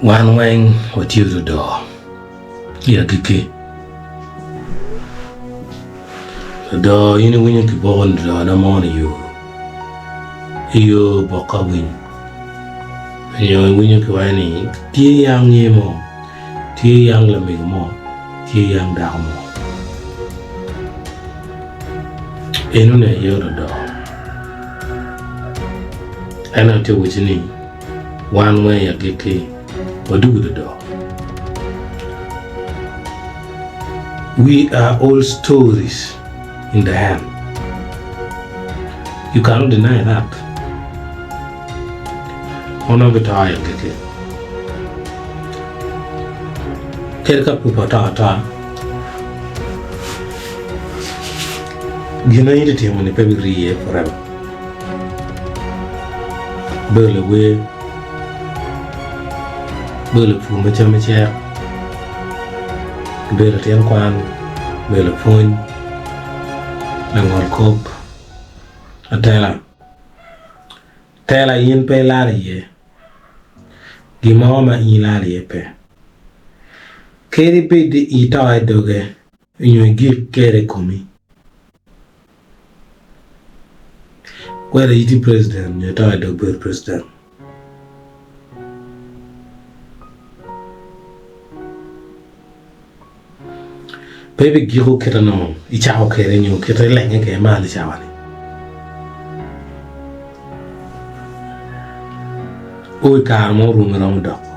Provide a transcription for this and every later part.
Wan weng watye ododo i agikki. Odo in iwinyo kiboko ni odona mo ni yo iyo bok awiny nyo iwinyo kiwaco ni tye yang nge mo tye yang lamego mo tye yang dako mo enoni aye ododo en aye tye wacci ni Wan weng i agikki wadwogo dodok. We are all stories in the end. You cannot deny that. Wan wabito i agikki. Kadi ka pud wato atoa, gin ma in itimo-ni pe birii iye forever. Bedo lawer, bedo lapur ma cam cek, bedo latin kwan, bedo lapwony, langol kop, latela. Tela in pe ilal iye, gin mo ma in ilal iye pe. Kadi bed ni ito i doge nyo igik kede i komi. Whether itye president nyo ito i dog bedo president. Pe ibigiko kite nongo icako kwede nyo kite ilenye kwede malo i cawa-ni. O i kare mo rwom iromo doko.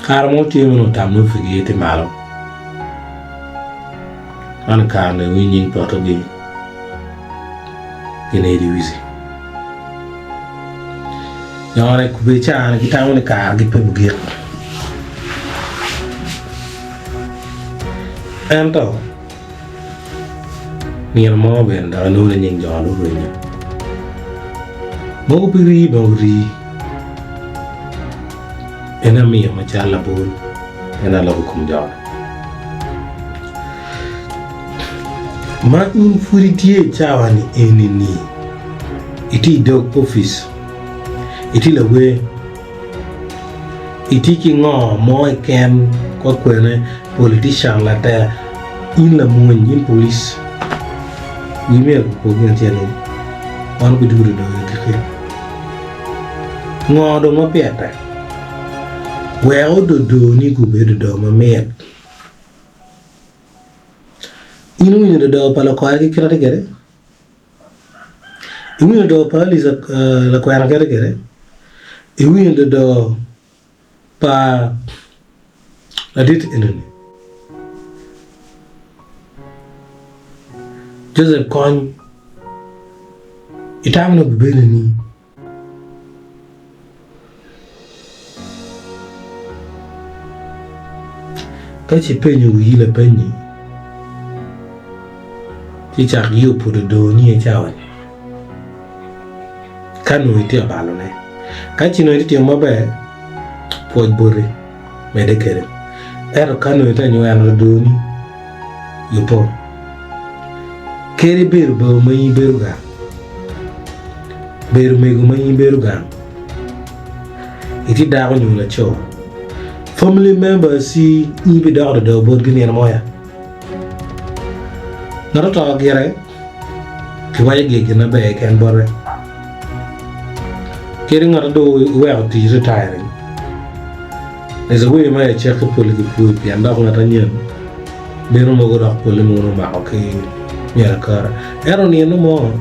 Kare mo tye ma onongo tam me ofigi tye malo man i kare-ni iwinyo nying potogi gin aye diwici jone kubbe caa-ni gitamo ni karegi pe bigik ento Nino mo bene dok inongo ni nying jo-nu orwenyo. Mogo pe rii bene orii. En amiyo macalo labol en aloko i kom jo-ni. Ma in pud itye i cawa-ni eni-ni, itye i dog opic, itye lawer, Itye ki ngo mo keken kwa kwene politician latela in lamony in police wi myero opo gin acel ni wan wabidwogo dong i agikki ngo dong ma pire tek wek ododoni gubed odo mamit in iwinyo dodo pa lukoya ki kite kwede? Iwinyo doo pa Alice lakwena kede kede? Iwinyo doo pa ladit enini? Joseph Kony itamo ni obibedo nining? Ka ci ipenyo wii lapeny-nyi, ci cak yubo dodoni i cawa-ni ka nongo itye ka balone. Ka ci nongo itye ka timo maber, pwoc boti, medde kwede. Ento ka nongo itye ka nyweno dodoni, yubbo. Kadi bedo bao ma in ibedo gang, bedo mego ma in ibedo gang, itye dako nyo laco, family members in ibidoko dada botgi nino mo ya. Ngat oto gire kiwaco gire gin maber keken bote. Kadi ngat dong iweko tic retiring, there's a way ma i acakki pole kipwoyi pien dok ngat anyen Bino mogo dok pole mogo omako ki myel akara. Ento nino mo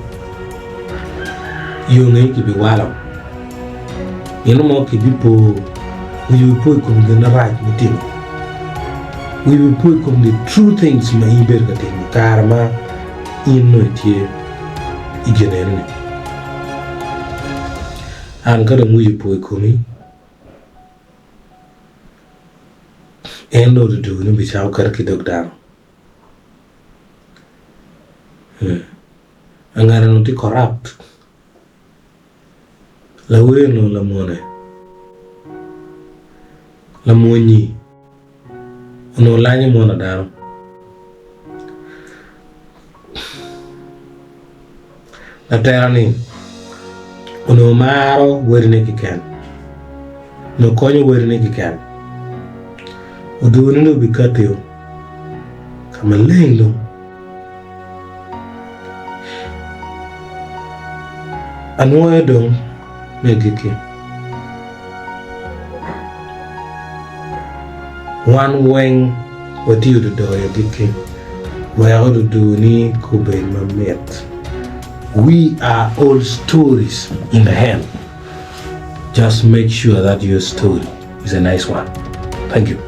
yo nge kibiwalo. Nino mo kibipo, wiyi bipo i kom gin marac mitimo. Wiyi bipo i kom the true things ma in ibedo ka timo i kare ma in nongo itye i gin eno-ni. An ka dong wiyi opo i komi, En dong odudugo ni bicako keto ki dog dano. Angara onongo tye corrupt. Lawer onongo lamone. Lamwonyi onongo lanyo mon pa dano. Latela-ni. Onongo maro wadine keken. Onongo konyo wadine keken. Odurone obikatio ka maleng dong. Anwoyo dong me agikki. Wan weng watiyo ododo i agikki wek ododoni gubed mamit. We are all stories in the hand. Just make sure that your story is a nice one. Thank you.